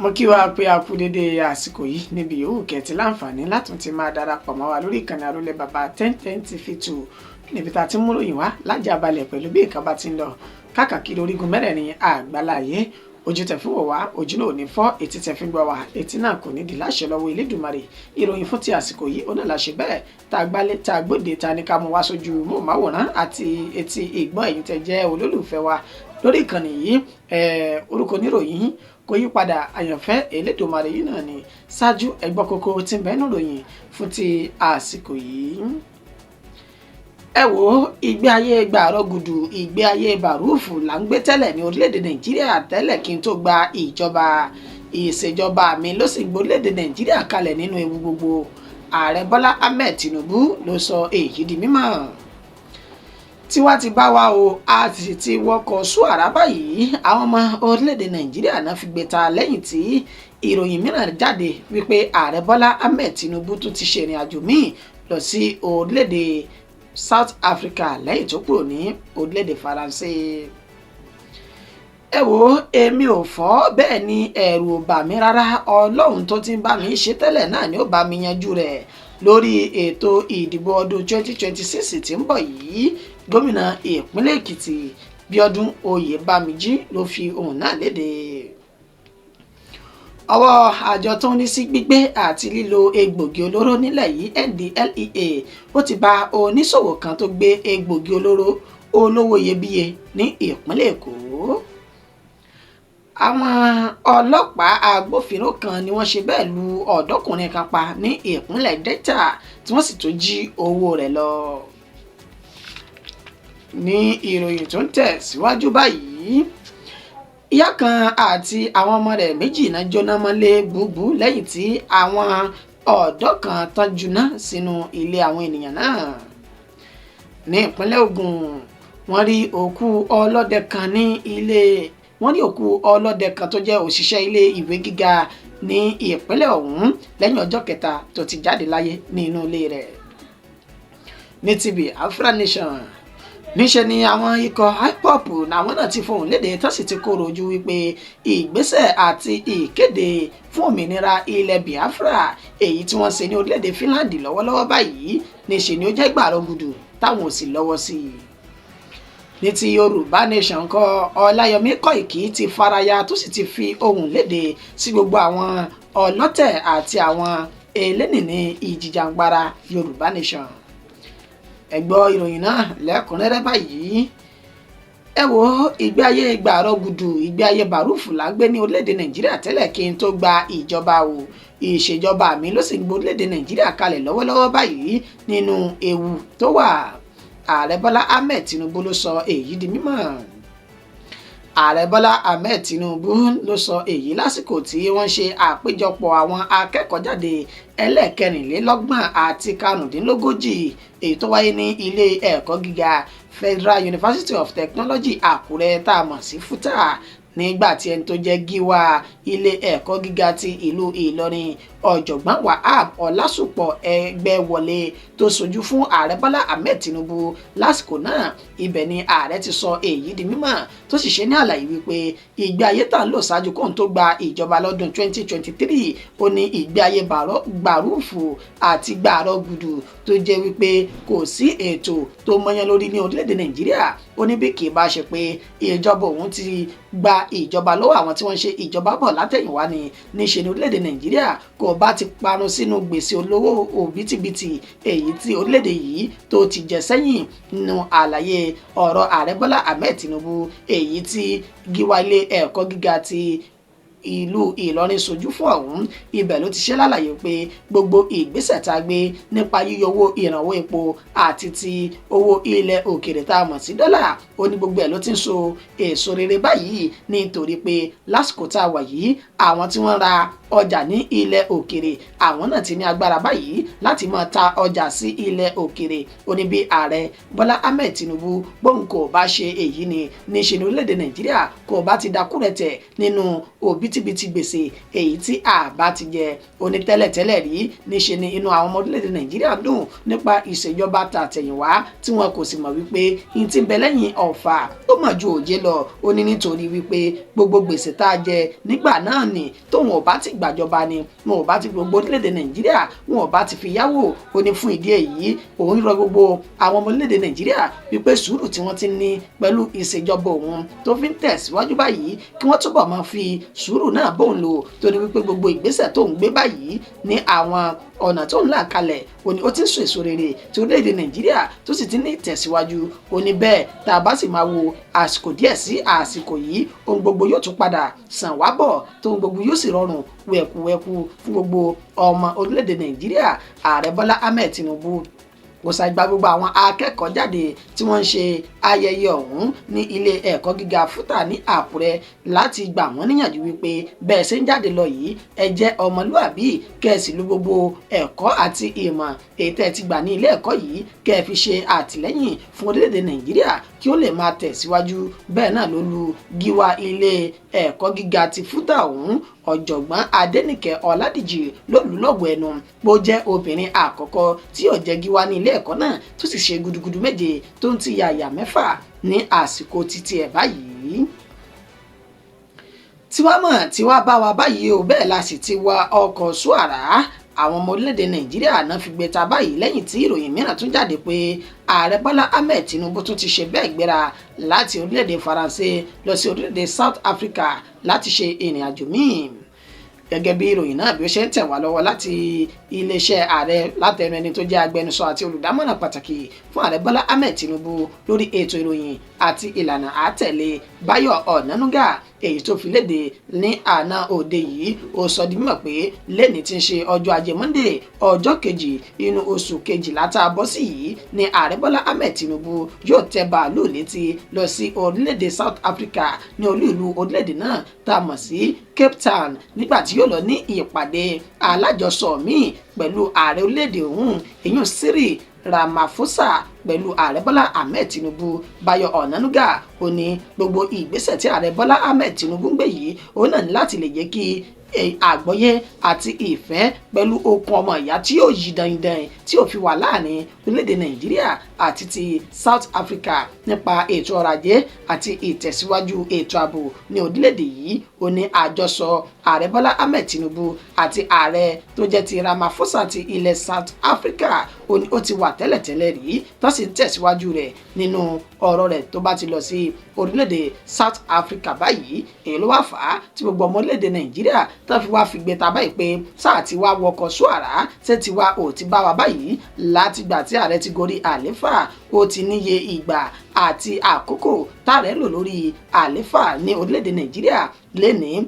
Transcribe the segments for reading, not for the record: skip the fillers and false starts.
Mo kí wa pé a kú dédé àsìkò yìí níbi yòówù kẹ́tì láǹfààní látún ti máa darapọ̀ mọ́ wa lórí ìkànnì Àrólé Bàbá 1010 TV 2, níbi tá a ti ń múròyìn wá lájàbalẹ̀ pẹ̀lú bí nǹkan bá ti ń lọ káàkiri orígun mẹ́rẹ̀ẹ̀rin àgbáláyé. Ojú tẹ̀ fún wò wá, ojú náà ò ní fọ́. Etí tẹ̀ fi gbọ́ wá, etí náà kò ní di láṣẹ lọ́wọ́ Elédùmarè. Ìròyìn fún ti àsìkò yìí ó náà láṣẹ bẹ́ẹ̀ tá a gbálé, tá a gbóde, tá a ní ká mú wá sójú móhùnmáwòrán àti etí ìgbọ́ ẹ̀yin tẹ́ jẹ́ olólùfẹ́ wa lórí ìkànnì yìí. Orúkọ oníròyìn kò yí padà, Àyànfẹ́ Elédùmarè yìí náà ni. Ṣáájú, ẹgbọ́ kókó tí ń bẹ nínú ìròyìn fún ti àsìkò yìí. Ẹ wo, ìgbé ayé gbàrọ̀ gùdù, ìgbé ayé bàrúfù là ń gbé tẹ́lẹ̀ ní orílẹ̀-èdè Nàìjíríà tẹ́lẹ̀ kí n tó gba ìjọba. Ìṣèjọba mi ló sì gbé orílẹ̀-èdè Nàìjíríà kalẹ̀ nínú ewu gbogbo. Ààrẹ Bọ́lá Ahmed Tinubu ló sọ èyí di mímọ̀. Tiwa ti bá wa o, a sì ti wọkọ̀ sùàrà báyìí. Àwọn ọmọ orílẹ̀-èdè Nàìjíríà náà fi gbé ta lẹ́yìn tí ìròyìn mìíràn jáde wípé Ààrẹ Bọ́lá Ahmed Tinubu tún ti ṣèrìn àjò míì lọ sí orílẹ̀-èdè South Africa lẹ́yìn tó kúrò ní orílẹ̀-èdè Faransé. Ẹ wo, èmi ò fọ́, bẹ́ẹ̀ ni ẹ̀rù ò bà mí rárá. Ọlọ́run tó ti ń bá mi ṣe tẹ́lẹ̀ náà ni ó bá mi yanjú rẹ̀ lórí ètò ìdìbò ọdún 2026 tí ń bọ̀ yìí. Gómìnà ìpínlẹ̀ Èkìtì Bíọ́dún Oyèbámijí ló fi ohun náà léde. Ọwọ́ àjọ tó ń rí sí gbígbé àti lílo egbògi olóró nílẹ̀ yìí, NDLEA, ó ti bá oníṣòwò kan tó gbé egbògi olóró olówó iyebíye ní ìpínlẹ̀ Èkó. Àwọn ọlọ́pàá agbófinró kan ni wọ́n ṣe bẹ́ẹ̀ lu ọ̀dọ́kùnrin kan pa ní ìpínlẹ̀ Delta, tí wọ́n sì tún jí owó rẹ̀ lọ. Ní ìròyìn tó ń tẹ̀ síwájú báyìí, ìyá kan àti àwọn ọmọ rẹ̀ méjì náà jóná mọ́lé gbùgbù lẹ́yìn tí àwọn ọ̀dọ́ kan tán juná sínú ilé àwọn ènìyàn náà. Ní ìpínlẹ̀ Ògùn, wọ́n rí òkú ọlọ́dẹ kan ní ilé wọ́n rí òkú ọlọ́dẹ kan tó jẹ́ òṣìṣẹ́ ilé ìwé gíga ní ìpínlẹ̀ ọ̀hún lẹ́yìn ọjọ́ kẹta tó ti jáde láyé ní inú ilé rẹ̀. Ní ti Biafra Nation, níṣẹ́ ni àwọn ikọ̀ IPOB làwọn náà ti fohùn léde, tó sì ti kóró ojú wípé ìgbésẹ̀ àti ìkéde fún òmìnira ilẹ̀ Biafra èyí tí wọ́n ṣe ní orílẹ̀-èdè Finland lọ́wọ́lọ́wọ́ báyìí, níṣẹ́ ni ó jẹ́ gbàrọ̀gùdù táwọn ò sì lọ́wọ́ sí i. Ní ti Yorùbá Nation kọ́, Ọláyọmí Kọ́ìkì ti faraya, tó sì ti fi ohùn léde sí gbogbo àwọn ọlọ́tẹ̀ àti àwọn elénìní ìjìjàngbara Yorùbá Nation. Ẹ gbọ́ ìròyìn náà lẹ́kùnrẹ́rẹ́ báyìí. Ẹ wo, ìgbé ayé gbàrọ̀ gùdù, ìgbé ayé bàrúfù là ń gbé ní orílẹ̀-èdè Nàìjíríà tẹ́lẹ̀ kí n tó gba ìjọba o. Ìṣèjọba mi ló sì ń gbé orílẹ̀-èdè Nàìjíríà kalẹ̀ lọ́wọ́lọ́wọ́ báyìí nínú ewu tó wà. Ààrẹ Bọ́lá Ahmed Tinubu ló sọ èyí di mímọ̀. Ààrẹ Bọ́lá Ahmed Tinubu ló sọ èyí lásìkò tí wọ́n ṣe àpéjọpọ̀ àwọn akẹ́kọ̀ọ́jáde ẹlẹ́ẹ̀kẹrìnlélọ́gbọ̀n àti karùndínlógójì èyí tó wáyé ní ilé ẹ̀kọ́ gíga Federal University of Technology Àkúrẹ́, tá a mọ̀ sí FUTA, nígbà tí ẹni tó jẹ́ gíwá ilé ẹ̀kọ́ gíga ti ìlú Ìlọrin, Ọ̀jọ̀gbọ́n Wahab Ọlásùpọ̀ Ẹgbẹ́wọlé, tó ṣojú fún Ààrẹ Bọ́lá Ahmed Tinubu lásìkò náà. Ibẹ̀ ni ààrẹ ti sọ èyí di mímọ̀, tó sì ṣe ní àlàyé wípé ìgbé ayé tá ń lò ṣáájú kóun tó gba ìjọba lọ́dún 2023, ó ní ìgbé ayé gbàrúfù àti gbàrọ̀ gùdù tó jẹ́ wípé kò sí ètò tó mọ́yán lórí ní orílẹ̀-èdè Nàìjíríà. Ó ní bí kì í bá ṣe pé ìjọba òun ti gba ìjọba lọ́wọ́ àwọn tí wọ́n ń ṣe ìjọba bọ̀ látẹ̀yìnwá ni, níṣe ní orílẹ̀-èdè Nàìjíríà kò bá ti parun sínú gbèsè olówó òbítíbitì èyí tí orílẹ̀-èdè yìí tó ti jẹ sẹ́yìn. Nínú àlàyé ọ̀rọ̀ Ààrẹ Bọ́lá Ahmed Tinubu èyí tí gíwá ilé ẹ̀kọ́ gíga ti ìlú Ìlọrin sojú fún ọ̀hún, ibẹ̀ ló ti ṣe lálàyé pé gbogbo ìgbésẹ̀ tá a gbé nípa yíyọ owó ìrànwọ́ epo àti ti owó ilẹ̀ òkèrè tá a mọ̀ sí dọ́là, ó ní gbogbo ẹ̀ ló ti ń so èso rere báyìí, nítorí pé lásìkò tá a wà yìí, àwọn tí wọ́n ra ọjà ní ilẹ̀ òkèrè. Àwọn náà ti ní agbára báyìí láti máa ta ọjà sí ilẹ̀ òkèrè. Ó ní bí ààrẹ Bọ́lá Ahmed Tinubu bóun kò bá ṣe èyí ni, níṣe ní orílẹ̀-èdè Nàìjíríà kò bá ti dakúrẹ̀tẹ̀ nínú òbítíbitì gbèsè èyí tí àbá ti jẹ. Ó ní tẹ́lẹ̀tẹ́lẹ̀ rí, níṣe ni inú àwọn ọmọ orílẹ̀-èdè Nàìjíríà dùn nípa ìṣèjọba tàtẹ̀yìnwá, tí wọn kò sì mọ̀ wípé n ti bẹ lẹ́yìn ọ̀fà ó mọ̀ ju òjé lọ. Ó ní nítorí wípé gbogbo gbèsè tá a jẹ nígbà náà ni, tóun ò bá ti gbàjọba ni, wọn ò bá ti gbogbo orílẹ̀-èdè Nàìjíríà, wọn ò bá ti fi yáwó. Ó ní fún ìdí èyí, òun rọ gbogbo àwọn ọmọ orílẹ̀-èdè Nàìjíríà wípé sùúrù tí wọ́n ti ní pẹ̀lú ìṣèjọba òun tó fi ń tẹ̀síwájú báyìí, kí wọ́n túbọ̀ máa fi sùúrù náà bóun lò, torí wípé gbogbo ìgbésẹ̀ tó ń gbé báyìí ní àwọn ọ̀nà tó ń là kalẹ̀, ó ní ó ti ń so èso rere tí orílẹ̀-èdè Nàìjíríà tó sì ti ní ìtẹ̀síwájú. Ó ní bẹ́ẹ̀, tá a bá sì máa wo àsìkò díẹ̀ sí àsìkò yìí, ohun gbogbo yóò tún padà sàn wá bọ̀, tó ohun gbogbo yóò sì rọrùn wẹ̀kúwẹ̀kú fún gbogbo ọmọ orílẹ̀-èdè Nàìjíríà. Ààrẹ Bọ́lá Ahmed Tinubu kò ṣàìgbà gbogbo àwọn akẹ́kọ̀ọ́ jáde tí wọ́n ń ṣe ayẹyẹ ọ̀hún ní ilé ẹ̀kọ́ gíga FUTA ní Àkúrẹ́ láti gbà wọ́n níyànjú wípé bẹ́ẹ̀ ṣe ń jáde lọ yìí, ẹ jẹ́ ọmọlúàbí, kẹ́ ẹ sì lo gbogbo ẹ̀kọ́ àti ìmọ̀ èyí tẹ́ ẹ ti gbà ní ilé ẹ̀kọ́ yìí, kẹ́ ẹ fi ṣe àtìlẹ́yìn fún orílẹ̀-èdè Nàìjíríà kí ó lè máa tẹ̀síwájú. Bẹ́ẹ̀ náà ló lu gíwá ilé ẹ̀kọ́ gíga ti FUTA ọ̀hún, ọ̀jọ̀gbọ́n Adénìkẹ́ Ọládìjì, lólùlọ́gbọ̀ ẹnu bó jẹ́ obìnrin àkọ́kọ́ tí yóò jẹ́ gíwá ní ilé ẹ̀kọ́ náà, tó sì ṣe gudugudu méje tó ń ti yàyà mẹ́fà ní àsìkò títí ẹ̀ báyìí. Tiwa mọ̀ tiwa bá wa báyìí o, bẹ́ẹ̀ la sì ti wa ọkọ̀ ṣùàrà. Àwọn ọmọ orílẹ̀-èdè Nàìjíríà náà fi gbé ta báyìí lẹ́yìn tí ìròyìn mìíràn tún jáde pé ààrẹ Bọ́lá Ahmed Tinubu tún ti ṣe bẹ́ẹ̀ gbéra láti orílẹ̀-èdè Faransé lọ sí orílẹ̀-èdè South Africa láti ṣe ìrìn àjò míì. Gẹ́gẹ́ bí ìròyìn náà bí ó ṣe ń tẹ̀ wá lọ́wọ́ láti iléeṣẹ́ ààrẹ látẹnu ẹni tó jẹ́ agbẹnusọ àti olùdámọ̀ràn pàtàkì fún ààrẹ Bọ́lá Ahmed Tinubu lórí ètò ìròyìn àti ìlànà àtẹ̀lé, Báyọ̀ Ọ̀nànúgà, èyí tó fi léde ní àná òde yìí, ó sọ di mímọ̀ pé lẹ́ni tí ń ṣe ọjọ́ ajé Monday, ọjọ́ 2 inú oṣù 12 tá a bọ́ sí yìí ni ààrẹ Bọ́lá Ahmed Tinubu yóò tẹ bàálù létí lọ sí orílẹ̀-èdè South Africa ní olú ìlú orílẹ̀-èdè náà tá a mọ̀ sí Cape Town, nígbà tí yóò lọ ní ìpàdé alájọsọ míì pẹ̀lú ààrẹ orílẹ̀-èdè ọ̀hún, èyún Cyril Ramaphosa, pẹ̀lú ààrẹ Bọ́lá Ahmed Tinubu. Báyọ̀ Ọ̀nànúgà ó ní gbogbo ìgbésẹ̀ tí ààrẹ Bọ́lá Ahmed Tinubu ń gbé yìí, òun náà ní láti lè jẹ́ kí àgbọ́yé àti ìfẹ́ pẹ̀lú okun ọmọ ìyá tí yóò yí dandan tí ó fi wà láàrin orílẹ̀-èdè Nàìjíríà àti ti South Africa nípa ètò ọrọ̀ ajé àti ìtẹ̀síwájú ètò ààbò ní orílẹ̀-èdè yìí. Ó ní àjọsọ ààrẹ Bọ́lá Ahmed Tinubu àti ààrẹ tó jẹ́ ti Ramaphosa ti ilẹ̀ South Africa, ó ní ó ti wà tẹ́lẹ̀tẹ́lẹ̀ rí, tó sì ń tẹ̀síwájú rẹ̀ nínú ọ̀rọ̀ rẹ̀ tó bá ti lọ sí orílẹ̀-èdè South Africa báyìí. Èyí ló wá fà á tí gbogbo ọmọ orílẹ̀-èdè Nàìjíríà tó fi wá fìgbé ta báyìí pé sáà ti wá wọkọ̀ ṣùàrà ṣé ti wá ò ti bá wa báyìí. Látìgbà tí ààrẹ ti gorí àléfà, ó ti níye ìgbà àti àkókò táàrẹ lò lórí àléfà ní orílẹ̀-èdè Nàìjíríà. Lẹ́ni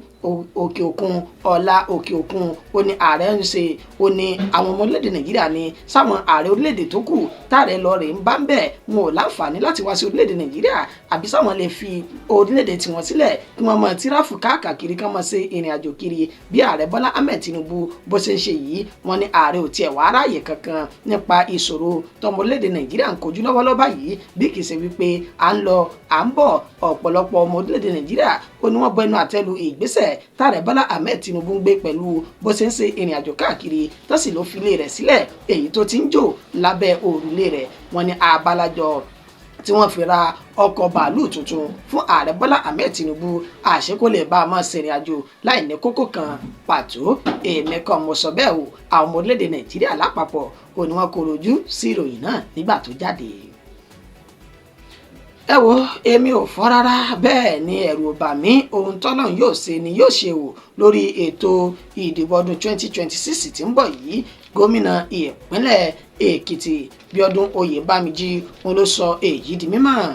òkè òkun, ọ̀la òkè òkun, ó ní ààrẹ ń ṣe. Ó ní àwọn ọmọ orílẹ̀-èdè Nàìjíríà ní sáwọn ààrẹ orílẹ̀-èdè tó kù táàrẹ lọ rè ń bá ń bẹ̀, wọn ò láǹfààní láti wá sí orílẹ̀-èdè Nàìjíríà, àbí sáwọn lè fi orílẹ̀-èdè tiwọn sílẹ̀ kí wọ́n máa tíráfù káàkiri, kí wọ́n máa ṣe ìrìn àjò kiri bí ààrẹ Bọ́lá Ahmed Tinubu bó ṣe ń ṣe yìí? Wọ́n ní ààrẹ ò tiẹ̀ wá ráàyè kankan nípa ìṣòro tọmọ orílẹ̀-èdè Nàìjíríà ń kojú lọ́wọ́lọ́wọ́ báyìí, bí kì í ṣe wípé à ń lọ à ń bọ̀. Ọ̀pọ̀lọpọ̀ ọmọ orílẹ̀-èdè Nàìjíríà, ó ní wọ́n bọ ẹnu àtẹ́lu ìgbésẹ̀ táàrẹ Bọ́lá Ahmed Tinubu ń gbé pẹ̀lú bó ṣe ń ṣe ìrìn àjò káàkiri, tó sì ló fi ilé rẹ̀ sílẹ̀ èyí tó ti ń jò lábẹ́ òrùlé rẹ̀. Wọ́n ní abalajọ tí wọ́n fi ra ọkọ̀ bàálù tuntun fún ààrẹ Bọ́lá Ahmed Tinubu, àṣé kó lè bá a máa ṣèrìn àjò láì ní kókó kan pàtó. Èmi kan mo sọ bẹ́ẹ̀ o, àwọn ọmọ orílẹ̀-èdè Nàìjíríà lápapọ̀ ò ní wọ́n kọ̀rọ̀ ojú sí ìròyìn náà nígbà tó jáde. Ẹ wo, èmi ò fọ́ rárá, bẹ́ẹ̀ ni ẹ̀rù ò bà mí. Ohun tọ́lọ́run yóò ṣe ni yóò ṣe wò lórí ètò ìdìbò ọdún 2026 tí ń bọ̀ yìí. Gómìnà ìpínlẹ̀ Èkìtì, Bíọ́dún Oyèbámijí, òun ló sọ èyí di mímọ̀.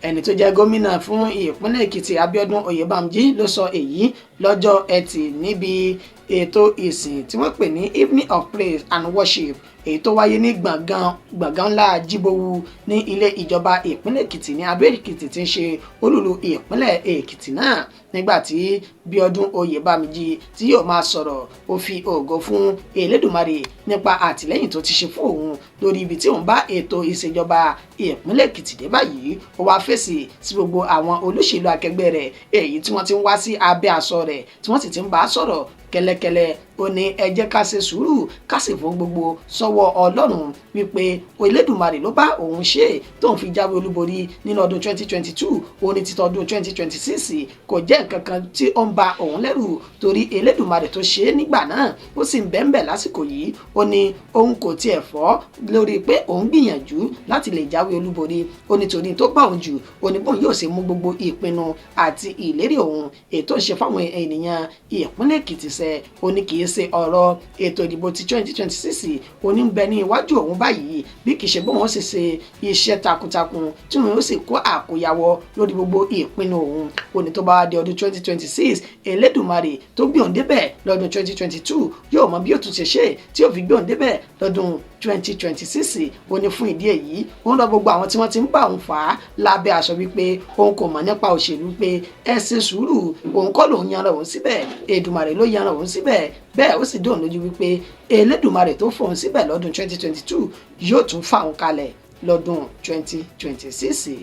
Ẹni tó jẹ́ gómìnà fún ìpínlẹ̀ Èkìtì, Abíọ́dún Oyèbámjí, ló sọ èyí lọ́jọ́ Ẹtì níbi ètò ìsìn tí wọ́n pè ní Evening of Praise and Worship. Èyí tó wáyé ní gbọ̀ngàn ńlá Jíbówú ní ilé ìjọba ìpínlẹ̀ Èkìtì ní Adó Èkìtì tí ń ṣe olúlu ìpínlẹ̀ Èkìtì náà. Nígbà tí Bíọ́dún Oyèbámijí tí yóò máa sọ̀rọ̀, ó fi ògo fún Elédùmarè nípa àtìlẹ́yìn tó ti ṣe fún òun lórí ibi tí òun bá ètò ìṣèjọba ìpínlẹ̀ Èkìtì dé báyìí. Ó wá fèsì sí gbogbo àwọn olóṣèlú akẹgbẹ́ rẹ̀ èyí tí wọ́n ti ń wá sí abẹ́ aṣọ rẹ̀, tí wọ́n sì ti ń bá a sọ̀rọ̀ kẹ́lẹ́kẹ́lẹ́. Ó ní ẹ jẹ́ ká ṣe sùúrù, ká sì fún gbogbo sọ́wọ́ Ọlọ́run, wípé Elédùmarè ló bá òun ṣe tóun fi jáwé olúborí nínú ọdún 2022. Ó ní títọ́dún 2026 kò jẹ́ nǹkan kan tí ó ń ba òun lẹ́rù, torí Elédùmarè tó ṣe é nígbà náà, ó sì ń bẹ́ńbẹ̀ lásìkò yìí. Ó ní òun kò tiẹ̀ fọ́ lórí pé òun gbìyànjú láti lè jáwé olúborí. Ó ní torí tó bá òun jù, ó ní bóun yóò ṣe mú gbogbo ìpinnu àti ìlérí òun ètò ìṣe fáwọn ènìyàn ìpínlẹ̀ Èkìtì ṣẹ. Ó ní kì í ṣe ọ̀rọ̀ ètò ìdìbò ti 2026 ó ní ń bẹ ní iwájú òun báyìí, bí kì í ṣe bóun ó sì ṣe iṣẹ́ takuntakun tí òun ó sì kó àkóyawọ́ lórí gbogbo ìpinnu òun. Ó ní tó bá di ọdún 2026, Elédùmarè tó gbé òun débẹ̀ lọ́dún 2022 yóò mọ bí ó tún ṣe ṣe tí ó fi gbé òun débẹ̀ lọ́dún 2026. Ó ní fún ìdí èyí, ó ń rọ gbogbo àwọn tí wọ́n ti ń bá òun fà á lábẹ́ aṣọ wípé òun kò mọ̀ nípa òṣèlú pé ẹ ṣe sùúrù, òun kọ́ lòun yanra òun síbẹ̀, Èdùmàrè ló yanra òun síbẹ̀. Bẹ́ẹ̀ ó sì dóun lójú wípé Elédùmarè tó fòun síbẹ̀ lọ́dún 2022 yóò tún fà òun kalẹ̀ lọ́dún 2026.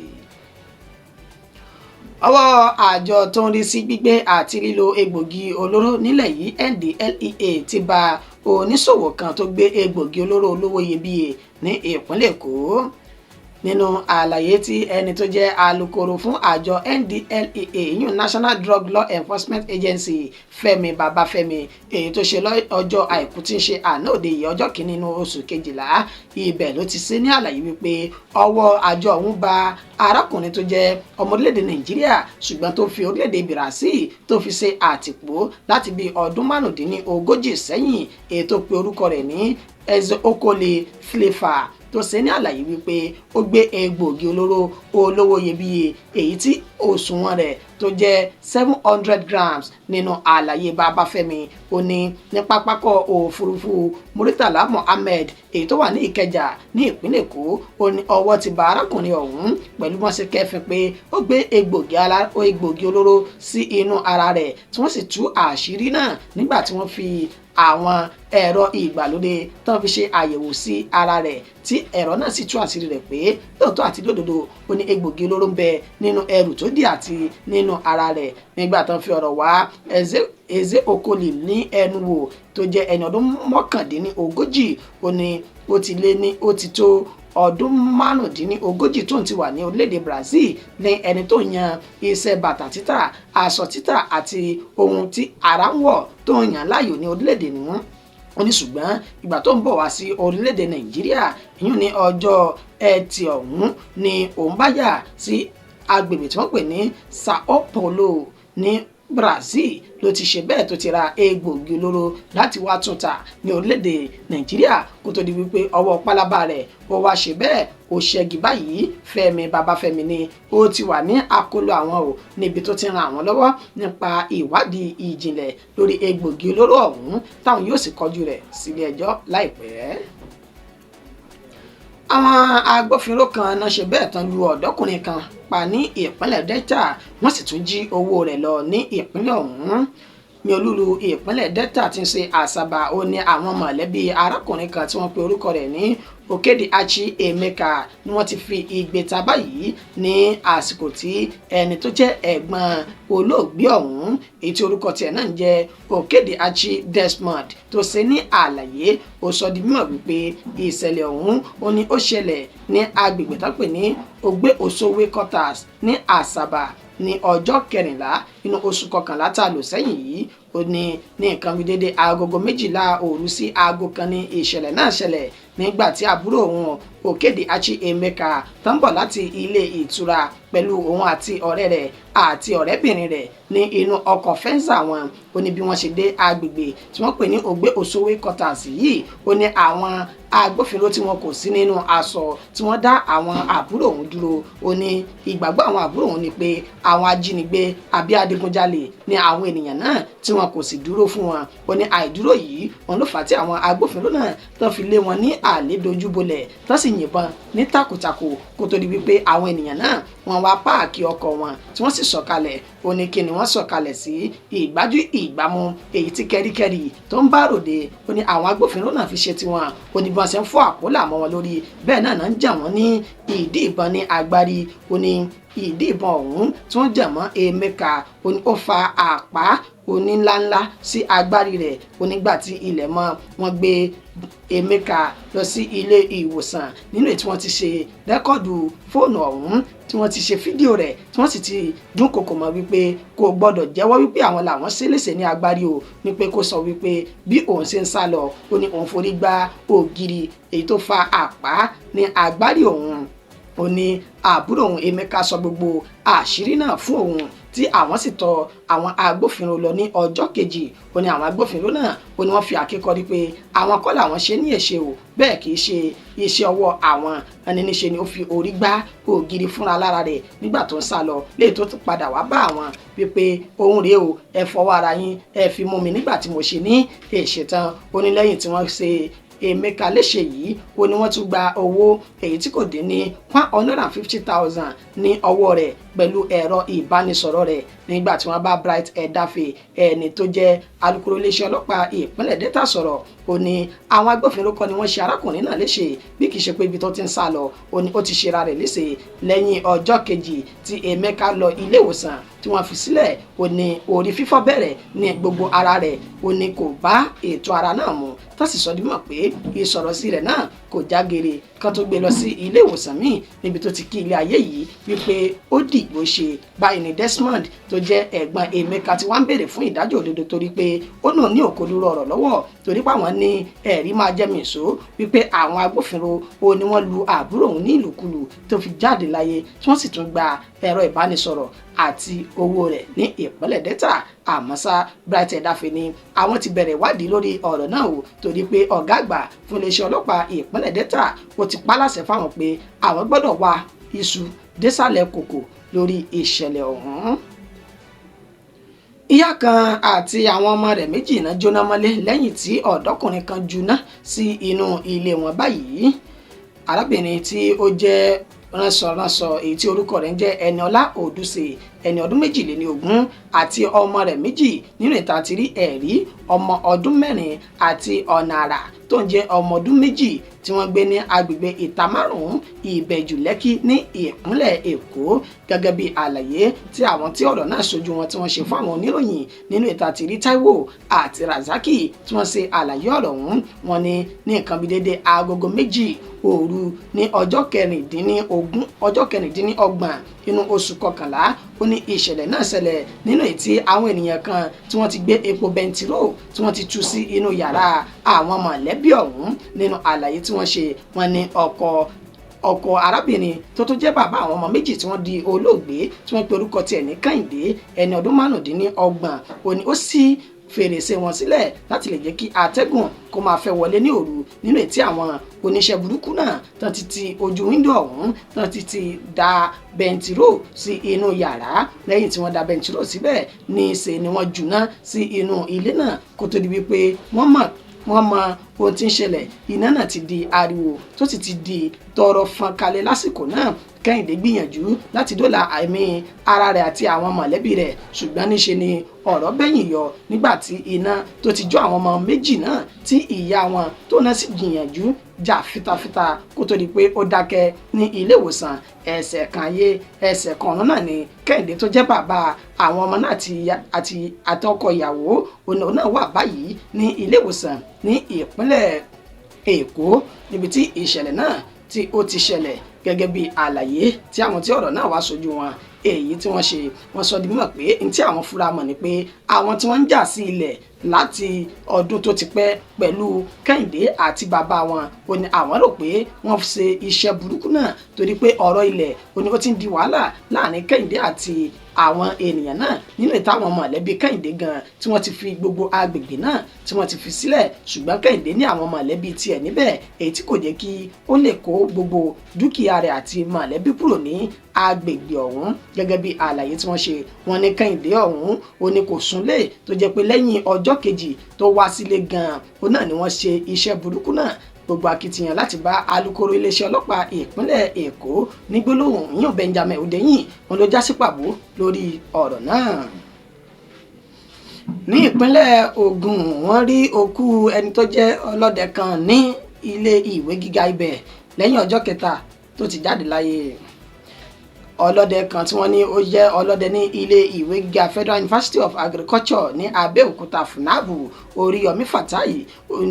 Ọwọ́ àjọ tó ń rí sí gbígbé àti lílo egbògi olóró nílẹ̀ yìí, NDLEA, ti ba oníṣòwò kan tó gbé egbògi olóró olówó iyebíye ní ìpínlẹ̀ Èkó. Nínú àlàyé tí ẹni tó jẹ́ alukoro fún àjọ NDLEA, ìyún National Drug Law Enforcement Agency, Fẹ́mi Babáfẹ́mi, èyí tó ṣe lọ́jọ́ Àìkú tí ń ṣe àná òde yìí, ọjọ́ kìíní nínú oṣù kejìlá, ibẹ̀ ló ti ṣe ní àlàyé wípé ọwọ́ àjọ ọ̀hún ba arákùnrin tó jẹ́ ọmọ orílẹ̀-èdè Nàìjíríà, ṣùgbọ́n tó fi orílẹ̀-èdè Brazil tó fi ṣe àtìpó láti bí ọdún 35 sẹ́yìn, èyí tó pe orúkọ rẹ̀ ní Eze Okoli Flavour, tó ṣe ní àlàyé wípé ó gbé egbòogi olóró olówó iyebíye èyí tí òṣùwọ̀n rẹ̀ tó jẹ́ 700 grams. Nínú àlàyé Babáfẹ́mi, ó ní ní pápákọ̀ òfurufú Muritala Muhammed èyí tó wà ní Ìkẹjà ní ìpínlẹ̀ Èkó, ó ní ọwọ́ ti bá arákùnrin ọ̀hún pẹ̀lú bọ́n ṣe kẹ́fín pé ó gbé egbògi olóró sí inú ara rẹ̀, tí wọ́n sì tú àṣírí náà nígbà tí wọ́n fi àwọn ẹ̀rọ ìgbàlódé tán fi ṣe àyẹ̀wò sí ara rẹ̀, tí ẹ̀rọ náà sì tú àṣírí rẹ̀ pé lóòótọ́ àti lódodo, ó ní egbògi olóró ń bẹ nínú ẹrù tó dì àti nínú ara rẹ̀. Nígbà tán fi ọ̀rọ̀ wá Eze Okoli ní ẹnu wò, tó jẹ́ ẹni ọdún 39, ó ní ó ti lé ní ó ti tó ọdún 35 tó ń ti wà ní orílẹ̀-èdè Brazil, ní ẹni tó yan iṣẹ́ bàtà títà, aṣọ títà àti ohun tí ara ń wọ̀ tó ń yàn láàyò ní orílẹ̀-èdè nìwọ̀n. Ó ní ṣùgbọ́n ìgbà tó ń bọ̀ wá sí orílẹ̀-èdè Nàìjíríà, ìyún ní ọjọ́ Ẹtì ọ̀hún, ni òun bá yà sí agbègbè tí wọ́n pè ní Sao Paulo ní Brazil, ló ti ṣe bẹ́ẹ̀ tó ti ra egbògi olóró láti wá tún ta ní orílẹ̀-èdè Nàìjíríà, kó tó di wípé ọwọ́ pálábá rẹ̀ ó wá ṣe bẹ́ẹ̀ ó ṣẹ́gi báyìí. Fẹ́mi Babáfẹ́mi ni ó ti wà ní àkóló àwọn ò níbi tó ti ran àwọn lọ́wọ́ nípa ìwádìí ìjìnlẹ̀ lórí egbògi olóró ọ̀hún, táwọn yóò sì kọjú rẹ̀ sílé ẹjọ́ láìpẹ́. Àwọn agbófinró kan náà ṣe bẹ́ẹ̀ tán lu ọ̀dọ́kùnrin kan pa ní ìpínlẹ̀ Delta, wọ́n sì tún jí owó rẹ̀ lọ ní ìpínlẹ̀ ọ̀hún. Ní olúlu ìpínlẹ̀ Delta tí ń ṣe Àsàbà, ó ní àwọn mọ̀lẹ́bí arákùnrin kan tí wọ́n pe orúkọ rẹ̀ ní Okedi Achi Emeka ni wọ́n ti fi igbe ta báyìí ní àsìkò tí ẹni tó jẹ́ ẹ̀gbọ́n olóògbé ọ̀hún, èyí tí orúkọ tiẹ̀ náà ń jẹ́ Okedi Achi Desmond, tó ṣe ní àlàyé. Ó sọ di mímọ̀ wípé ìṣẹ̀lẹ̀ ọ̀hún, ó ní ó ṣẹlẹ̀ ní agbègbè tó pè ní Ògbé Òṣòwé quarters ní Àsàbà ní ọjọ́ 14 nínú oṣù kọkànlá tá a lò sẹ́yìn yìí. Ó ní ní nǹkan bíi dédé agogo 12 òru sí aago 1 ní ìṣẹ̀lẹ̀ náà ṣẹlẹ̀, nígbà tí àbúrò òun Òkèdè Achi Emeka tó ń bọ̀ láti ilé ìtura. Pẹ̀lú òun àti ọ̀rẹ́ rẹ̀ àti ọ̀rẹ́bìnrin rẹ̀ ní inú ọkọ̀ Venza wọn. Ó ní bí wọ́n ṣe dé agbègbè tí wọ́n pè ní Ògbé Òṣòwé quarters yìí, ó ní àwọn agbófinró tí wọn kò sí nínú aṣọ tí wọ́n dá àwọn àbúrò òun dúró. Ó ní ìgbàgbọ́ àwọn àbúrò òun ni pé àwọn ajínigbé àbí adigunjalè ni àwọn ènìyàn náà, tí wọn kò sì dúró fún wọn. Ó ní àìdúró yìí wọn ló fà á tí àwọn agbófinró náà tó fi lé wọn ní àlédojúbolẹ̀, tó sì yìnbọn ní takuntakun kó tó di wípé àwọn ènìyàn náà wọ́n wá páàkì ọkọ̀ wọn tí wọ́n sì sọ̀kalẹ̀. Ó ní kí ni wọ́n sọ̀kalẹ̀ sí? Ìgbájú ìgbámú èyí tí kẹ́ríkẹ́rí tó ń bá ròde, ó ní àwọn agbófinró náà fi ṣe tiwọn. Ó ní bí wọ́n ṣe ń fọ́ àpólà mọ́ wọn lórí, bẹ́ẹ̀ náà ń jà wọ́n ní ìdí ìbọn ní agbárí. Ó ní ìdí ìbọn ọ̀hún tí wọ́n jà mọ́ Emeka, ó ní ó fa àpá oníńláńlá sí agbárí rẹ̀. Ó nígbà tí ilẹ̀ mọ́, wọ́n gbé Emeka lọ sí ilé ìwòsàn nínú èyí tí wọ́n ti ṣe record fóònù ọ̀hún, tí wọ́n ti ṣe fídíò rẹ̀, tí wọ́n sì ti dúnkokò mọ́ wípé kò gbọ́dọ̀ jẹ́wọ́ wípé àwọn làwọn ṣe léṣe ní agbárí o, ní pé kó sọ wípé bí òun ṣe ń sá lọ, ó ní òun forí gbá ògiri, èyí tó fa àpá ní agbárí òun. Ó ní àbúrò òun Emeka sọ gbogbo àṣírí náà fún òun, tí àwọn sì tọ̀ àwọn agbófinró lọ ní ọjọ́ kejì. Ó ní àwọn agbófinró náà, ó ní wọ́n fi àkékọ́rí pé àwọn kọ́ làwọn ṣe ní èṣe o, bẹ́ẹ̀ kì í ṣe iṣẹ́ ọwọ́ àwọn. Ẹni níṣe ni ó fi orí gbá ògiri fúnra lára rẹ̀ nígbà tó ń sá lọ, léyìí tó tún padà wá bá àwọn wípé òun rèé o, ẹ fọwọ́ ara yín ẹ fi mú mi nígbà tí mo ṣe ní èṣe tán. Ó ní lẹ́yìn tí wọ́n ṣe Emeka léṣe yìí, ó ní wọ́n tún gba owó èyí tí kò dín ní 150,000 ní ọwọ́ rẹ̀ pẹ̀lú ẹ̀rọ ìbánisọ̀rọ̀ rẹ̀. Nígbà tí wọ́n bá Bright Edafe, ẹni tó jẹ́ alukoro iléeṣẹ́ ọlọ́pàá ìpínlẹ̀ Delta sọ̀rọ̀, ó ní àwọn agbófinró kọ́ ni wọ́n ṣe arákùnrin náà léṣe, bí kì í ṣe pé ibi tó ti ń sá lọ, ó ní ó ti ṣera rẹ̀ léṣe. Lẹ́yìn ọjọ́ kejì tí Emeka lọ ilé ìwòsàn tí wọ́n fi sílẹ̀, ó ní orí fífọ́ bẹ̀rẹ̀ ní gbogbo ara rẹ̀. Ó ní kò bá ètò ara náà mu, tó sì sọ di mọ̀ pé ìsọ̀rọ̀sí rẹ̀ náà kò jágere, kan tó gbé lọ sí ilé ìwòsàn míì níbi tó ti kí ilé ayé yìí wípé ó dìgbò ṣe. Báyìí ni Desmond tó jẹ́ ẹ̀gbọ́n Emeka tí wọ́n ń béèrè fún ìdájọ́ òdodo, torí pé ó náà ní òkodoro ọ̀rọ̀ lọ́wọ́, torí pé àwọn ní ẹ̀rí máa jẹ́ mìíṣó wípé àwọn agbófinró ó ní wọ́n lu àbúrò òun ní ìlùkulù tó fi jáde láyé, tí wọ́n sì tún gba ẹ̀rọ ìbánisọ̀rọ̀ àti owó rẹ̀ ní ìpínlẹ̀ Delta. Àmọ́ ṣá, Bright Edafe ní àwọn ti bẹ̀rẹ̀ ìwádìí lórí ọ̀rọ̀ náà o, torí pé ọ̀gá àgbà fún iléeṣẹ́ ọlọ́pàá ìpínlẹ̀ Delta ó ti pa láṣẹ fáwọn pé àwọn gbọ́dọ̀ wá iṣu désàlẹ̀ kòkò lórí ìṣẹ̀lẹ̀ ọ̀hún. Ìyá kan àti àwọn ọmọ rẹ̀ méjì náà jóná mọ́lé lẹ́yìn tí ọ̀dọ́kùnrin kan juná sí inú ilé wọn. Báyìí, arábìnrin tí ó jẹ́ ránṣọránṣọ, èyí tí orúkọ rẹ̀ ń jẹ́ Ẹniọlá Òdùsè, ẹni ọdún 22, àti ọmọ rẹ̀ méjì, nínú ìta ti rí ẹ̀rí ọmọ ọdún 4 àti ọ̀nà àrà tó ń jẹ́ ọmọ ọdún 2, tí wọ́n gbé ní agbègbè Ìta Márùn-ún, Ìbẹ̀jú Lẹ́kì ní ìpínlẹ̀ Èkó. Gẹ́gẹ́ bí àlàyé tí àwọn tí ọ̀rọ̀ náà ṣojú wọn tí wọ́n ṣe fún àwọn oníròyìn, nínú ìta ti rí Táíwò àti Razaki tí wọ́n ṣe àlàyé ọ̀rọ̀ ọ̀hún, wọ́n ní ní nǹkan bíi dédé agogo 2 òru ní ọjọ́ 26, ọjọ́ 26 inú oṣù kọkànlá, ó ní ìṣẹ̀lẹ̀ náà ṣẹlẹ̀, nínú èyí tí àwọn ènìyàn kan tí wọ́n ti gbé epo bẹntiró tí wọ́n ti tú sí inú yàrá àwọn mọ̀lẹ́bí ọ̀hún. Nínú àlàyé tí wọ́n ṣe, wọ́n ní ọkọ arábìnrin tó tún jẹ́ bàbá àwọn ọmọ méjì tí wọ́n di olóògbé, tí wọ́n pe orúkọ tiẹ̀ ní Kẹ́hìndé, ẹni ọdún 35, ó ní ó ṣí fèrèsé wọn sílẹ̀ láti lè jẹ́ kí atẹ́gùn kó máa fẹ́ wọlé ní òru, nínú ètí àwọn oníṣẹ́ burúkú náà tán ti ti ojú wíńdò ọ̀hún, tán ti ti da bẹntiró sí inú yàrá. Lẹ́yìn tí wọ́n da bẹntiró síbẹ̀, ní í ṣe ni wọ́n jùná sí inú ilé náà. Kó tó di wípé wọ́n mọ ohun tí ń ṣẹlẹ̀, iná náà ti di ariwo tó sì ti di tọrọ fọ́n kalẹ̀. Lásìkò náà, Kẹ́hìndé gbìyànjú láti dóòlà ẹ̀mí ara rẹ̀ àti àwọn mọ̀lẹ́bí rẹ̀, ṣùgbọ́n níṣe ni ọ̀rọ̀ bẹ́yìn yọ nígbà tí iná tó ti jó àwọn ọmọ méjì náà, tí ìyá wọn tó náà sì gbìyànjú jà fitafita kó tó di pé ó dákẹ́ ní ilé ìwòsàn. Ẹsẹ̀ kan ayé, ẹsẹ̀ kan ọ̀run náà ni Kẹ́hìndé tó jẹ́ bàbá àwọn ọmọ náà àti àtọkọ ìyàwó òun náà wà báyìí ní ilé ìwòsàn ní ìpínlẹ̀ Èkó, níbi tí ìṣẹ̀lẹ̀ náà tí ó ti ṣẹlẹ̀, gẹ́gẹ́ bí àlàyé tí àwọn tí ọ̀rọ̀ náà wá sojú wọn Èyí tí wọ́n ṣe, wọ́n sọ di mímọ̀ pé n tí àwọn fura mọ̀ ni pé àwọn tí wọ́n ń jà sí ilẹ̀ láti ọdún tó ti pẹ́ pẹ̀lú Kẹ́hìndé àti bàbá wọn, ó ní àwọn rò pé wọ́n ṣe iṣẹ́ burúkú náà, torí pé ọ̀rọ̀ ilẹ̀, ó ní ó ti ń di wàhálà láàrin Kẹ́hìndé àti àwọn ènìyàn náà, nínú ìtàwọn mọ̀lẹ́bí Kẹ́hìndé gan tí wọ́n ti fi gbogbo agbègbè náà tí wọ́n ti fi sílẹ̀. Ṣùgbọ́n Kẹ́hìndé ní àwọn mọ̀lẹ́bí tiẹ̀ níbẹ̀, èyí tí kò jẹ́ kí ó lè kó gbogbo dúkìá rẹ̀ àti mọ̀lẹ́bí kúrò ní agbègbè ọ̀hún. Gẹ́gẹ́ bí àlàyé tí wọ́n ṣe, wọ́n ní Kẹ́hìndé ọ̀hún, ó ní kò súnlé, tó jẹ́ pé lẹ́yìn ọjọ́ kejì tó wá sílé gan-an, ó náà ni wọ́n ṣe iṣẹ́ burúkú náà. Gbogbo akitiyan láti bá alukoro iléeṣẹ́ ọlọ́pàá ìpínlẹ̀ Èkó ní gbólóhùn yíyan, Benjamin Hundeyin, wọn ló já sí pàbó lórí ọ̀rọ̀ náà. Ní ìpínlẹ̀ Ògùn, wọ́n rí òkú ẹni tó jẹ́ ọlọ́dẹ kan ní ilé ìwé gíga ibẹ̀ lẹ́yìn ọjọ́ kẹta tó ti jáde láyé. Ọlọ́dẹ kan tí wọ́n ní ó jẹ́ ọlọ́dẹ ní ilé ìwé gíga Federal University of Agriculture ní Abẹ́òkúta, FUNAAB, Oríyọmí Fatai,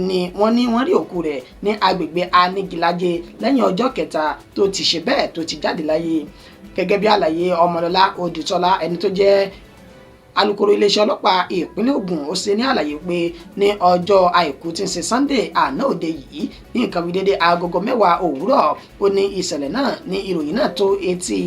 ni wọ́n ní wọ́n rí òkú rẹ̀ ní agbègbè Anigilájẹ lẹ́yìn ọjọ́ kẹta tó ti ṣe bẹ́ẹ̀ tó ti jáde láyé. Gẹ́gẹ́ bí àlàyé Ọmọlọ́lá Odùtọ́lá, ẹni tó jẹ́ alukoro iléeṣẹ́ ọlọ́pàá ìpínlẹ̀ Ògùn, ó ṣe ní àlàyé pé ní ọjọ́ Àìkú tí ń ṣe Sunday àná òde yìí, ní nǹkan bíi dédé agogo 10 òwúrọ̀, ó ní ìṣẹ̀lẹ̀ náà ní ìròyìn náà tó etí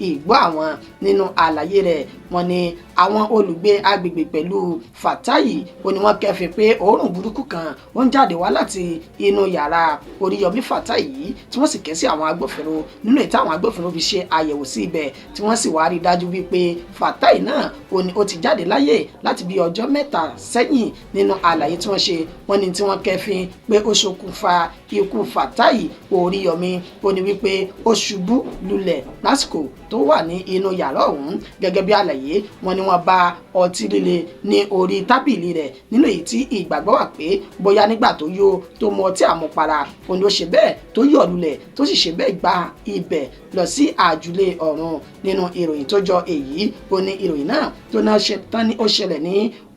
ìgbọ́ àwọn. Nínú àlàyé rẹ̀, wọ́n ní àwọn olùgbé agbègbè pẹ̀lú Fatai, ó ní wọ́n kẹ́fìn pé òórùn burúkú kan ó ń jáde wá láti inú yàrá Oríyọmí Fatai yìí, tí wọ́n sì ké sí àwọn agbófinró. Nínú ètò àwọn agbófinró fi ṣe àyẹ̀wò sí ibẹ̀, tí wọ́n sì wá rí dájú wípé Fatai náà, ó ní ó ti jáde láyé láti bí ọjọ́ 3 sẹ́yìn. Nínú àlàyé tí wọ́n ṣe, wọ́n ní tí wọ́n kẹ́fìn pé ó ṣokùnfà ikú Fatai Oríyọmí, ó ní wípé ó ṣubú lulẹ̀ lásìkò tó wà ní inú yàrá ọ̀hún. Gẹ́gẹ́ bí àlàyé, wọ́n ní wọ́n bá ọtí líle ní orí tábìlì rẹ̀, nínú èyí tí ìgbàgbọ́ wà pé bóyá nígbà tó yó, tó mu ọtí àmupara, òun ló ṣe bẹ́ẹ̀ tó yọ̀ lulẹ̀, tó sì ṣe bẹ́ẹ̀ gba ibẹ̀ lọ sí àjùlé ọ̀run. Nínú ìròyìn tó jọ èyí, ó ní ìròyìn náà tó náà ṣe tán ní ó ṣẹlẹ̀ ní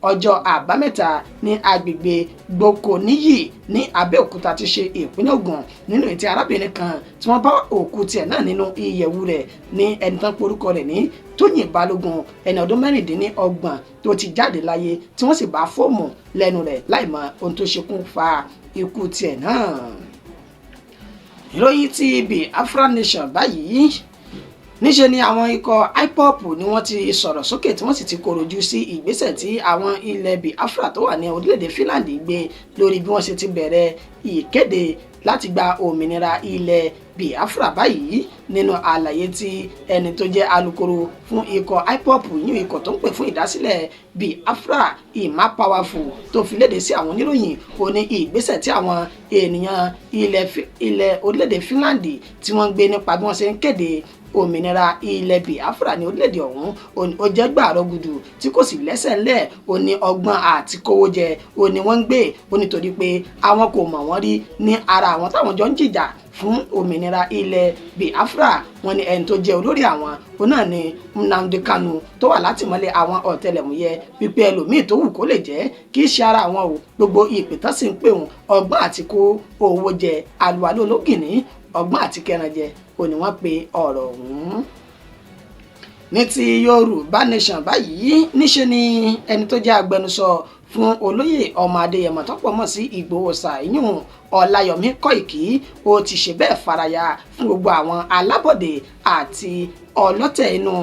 ọjọ́ Àbámẹ́ta ní agbègbè Gbokoniyi ní Abẹ́òkúta ti ṣe ìpínlẹ̀ Ògùn, nínú ètí arábìnrin kan tí wọ́n bá òkú tiẹ̀ náà nínú ìyẹ̀wù rẹ̀, ní ẹni tán porúkọ rẹ̀ ní Tóyìn Balógun, ẹni ọdún 26, tó ti jáde láyé, tí wọ́n sì bá fóòmù lẹ́nu rẹ̀ láìmọ̀ ohun tó ṣokùnfà ikú tiẹ̀ náà. Ìròyìn ti Biafra Nation báyìí. Níṣe ni àwọn ikọ̀ IPOB ni wọ́n ti sọ̀rọ̀ sókè, tí wọ́n sì ti kọ̀rọ̀jú sí ìgbésẹ̀ tí àwọn ilẹ̀ Biafra tó wà ní orílẹ̀-èdè Finland gbé lórí bí wọ́n ṣe ti bẹ̀rẹ̀ ìkéde láti gba òmìnira ilẹ̀ Biafra báyìí. Nínú àlàyé tí ẹni tó jẹ́ alukoro fún ikọ̀ IPOB yún, ikọ̀ tó ń pè fún ìdásílẹ̀ Biafra, Emma Powerful, tó fi léde sí àwọn oníròyìn, ó ní ìgbésẹ̀ tí àwọn ènìyàn ilẹ̀ orílẹ̀-èdè Finland tí wọ́n ń gbé nípa bí wọ́n ṣe ń kéde òmìnira ilẹ̀ Biafra ní orílẹ̀-èdè ọ̀hún, ó jẹ́ gbàrọ̀ gudu tí kò sì lẹ́sẹ̀ ńlẹ̀. Ó ní ọgbọ́n àti kówó jẹ ó ní wọ́n ń gbé, ó nítorí pé àwọn kò mọ̀ wọ́n rí ní ara àwọn táwọn jọ ń jìjà fún òmìnira ilẹ̀ Biafra. Wọ́n ní ẹni tó jẹ́ olórí àwọn, òun náà ni Nnamdi Kanu, tó wà látìmọ́lé àwọn ọ̀tẹlẹ̀múyẹ́, wípé ẹlòmíì tó wù kó lè jẹ́, kì í ṣe ara àwọn o. Gbogbo ìpè tán sì ń pè wọn, ọgbọ́n àti kó owó jẹ, àlùwàlú ológìní, ọgbọ́n àti kẹranjẹ ò ní wọ́n pe ọ̀rọ̀ ọ̀hún. Ní ti Yorùbá Nation báyìí, níṣe ni ẹni tó jẹ́ agbẹnusọ fún olóyè ọmọ Adéyẹmọ tọ́pọ̀ mọ̀ sí Ìgbòho ṣàìyún, Ọláyọmí Kóìkì, ó ti ṣe bẹ́ẹ̀ faraya fún gbogbo àwọn alábọ̀dé àti ọlọ́tẹ̀ inú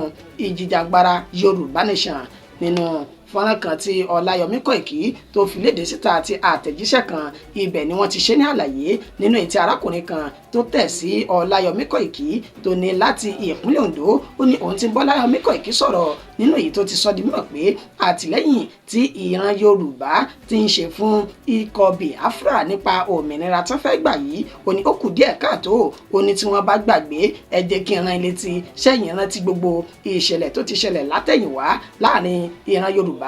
ìjìjàgbara Yorùbá Nation. Nínú fọ́nrán kan tí Ọláyọmí Kóìkì tó fi léde síta àti àtẹ̀jíṣẹ́ kan, ibẹ̀ ni wọ́n ti ṣe ní àlàyé nínú ètí arákùnrin kan tó tẹ̀ sí Ọláyọmí Kóìkì tó ní láti ìpínlẹ̀ Ondo. Ó ní òun ti bọ́ Ọláyọmí Kóìkì sọ̀rọ̀, nínú èyí tó ti sọ di mímọ̀ pé àtìlẹ́yìn tí ìran Yorùbá ti ń ṣe fún ikọ̀ Biafra nípa òmìnira tó fẹ́ gbà yìí, ó ní ó kù díẹ̀ káàtó. Ó ní tí wọ́n bá gbàgbé, ẹ jẹ́ kí n rán ilé tí sẹ́yìn rántí gbogbo ìṣẹ̀lẹ̀ tó ti ṣẹlẹ̀ látẹ̀yìnwá láàrin ìran Yorùbá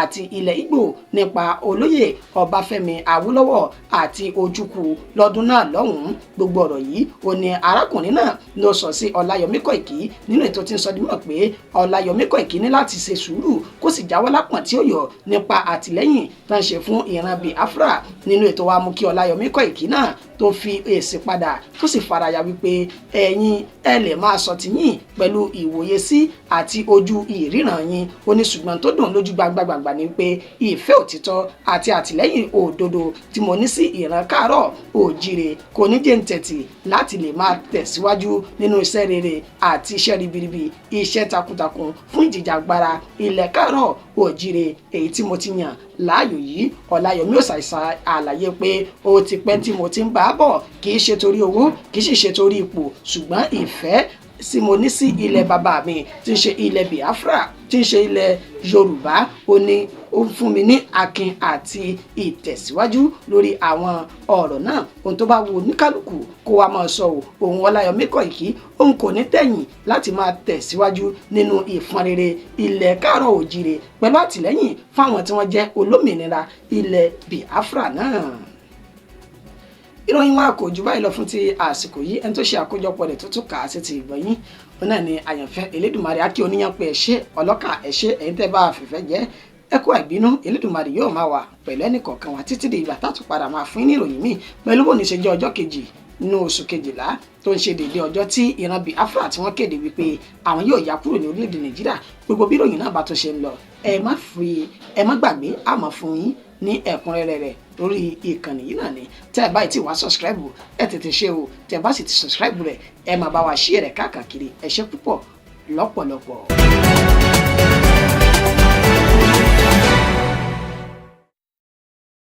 àti ilẹ̀ Ìgbò nípa olóyè Ọbáfẹ́mi Awólọ́wọ̀ àti Ojukwu lọ́dún náà lọ́hùn-ún. Gbogbo ọ̀rọ̀ yìí, ó ní arákùnrin náà ló sọ sí Ọláyọmí Kóìkì, nínú ètò tí ń sọ di mímọ̀ pé Ọláyọmí Kóìkì ní láti ṣe sùúrù, kó sì jáwọ́ lápọ̀n tí ó yọ nípa àtìlẹ́yìn tó ń ṣe fún ìran Biafra. Nínú ètò wa mú kí Ọláyọmí Kóìkí náà tó fi èsì padà, tó sì faraya wípé ẹ̀yin ẹ lè máa sọ tiyín pẹ̀lú ìwòye sí àti ojú ìríran yín. Ó ní ṣùgbọ́n tó dùn lójú gbangba-gbàngbà ni pé ìfẹ́ òtítọ́ àti àtìlẹ́yìn òdodo tí mo ní sí ìran káàárọ̀ òjìrè kò ní jẹ́ ń tẹ̀tì láti lè máa tẹ̀síwájú nínú iṣẹ́ rere àti iṣẹ́ ribiribi, iṣẹ́ takuntakun fún ìjìjàgbara ilẹ̀ káàárọ̀ òjìrè èyí tí mo ti yàn láàyò yìí. Ọláyọmí ò ṣàìsà àlàyé pé ó ti pẹ́ tí mo ti ń bá a bọ̀, kì í ṣe torí owó, kì í sì ṣe torí ipò, ṣùgbọ́n ìfẹ́ tí mo ní sí ilẹ̀ bàbá mi tí ń ṣe ilẹ̀ Biafra, tí ń ṣe ilẹ̀ Yorùbá, ó ní ó ń fún mi ní akin àti ìtẹ̀síwájú lórí àwọn ọ̀rọ̀ náà. Ohun tó bá wo oníkálukú kó wa máa sọ ò, òun Ọláyọmí Kóìkí, òun kò ní tẹ̀yìn láti máa tẹ̀síwájú nínú ìfọn rere ilẹ̀ káàárọ̀ òjìrè pẹ̀lú àtìlẹ́yìn fáwọn tí wọ́n jẹ́ olómìnira ilẹ̀ Biafra náà. Ìròyìn wa kò jù báyìí lọ fún ti àsìkò yìí. Ẹni tó ṣe àkójọpọ̀ rẹ̀ tó tún kà á sí ti ìgbọ̀nyín, òun náà ni Àyànfẹ́ Elédùmarè. Akí oníyàn pé ẹ ṣé, ọlọ́kà ẹ ṣé, ẹ̀yin tẹ́ bá a fìfẹ́ jẹ́, ẹ kú àìbínú. Elédùmarè yóò máa wà pẹ̀lú ẹnì kọ̀ọ̀kan wa títí di ìgbà tátù padà máa fún ní ìròyìn míì, pẹ̀lú bó ní ṣe jẹ́ ọjọ́ kejì nínú oṣù kejìlá, tó ń ṣe déédéé ọjọ́ tí ìran Biafra tí wọ́n kéde wípé àwọn yóò yá kúrò ní orílẹ̀-èdè Nàìjíríà. Gbogbo bí ìròyìn náà bá tó ṣe ń lọ, ẹ má fi ẹ má gbàgbé, àmọ́ fún yín ní ẹ̀kúnrẹ́rẹ́ rẹ̀ lórí ìkànnì yìí náà ni. Tẹ́ ẹ báyìí tí wàá subscribe, ẹ tètè ṣe o. Tẹ́ ẹ bá sì ti subscribe rẹ̀, ẹ máa bá wa share rẹ̀ káàkiri. Ẹ ṣé púpọ̀ lọ́pọ̀lọpọ̀.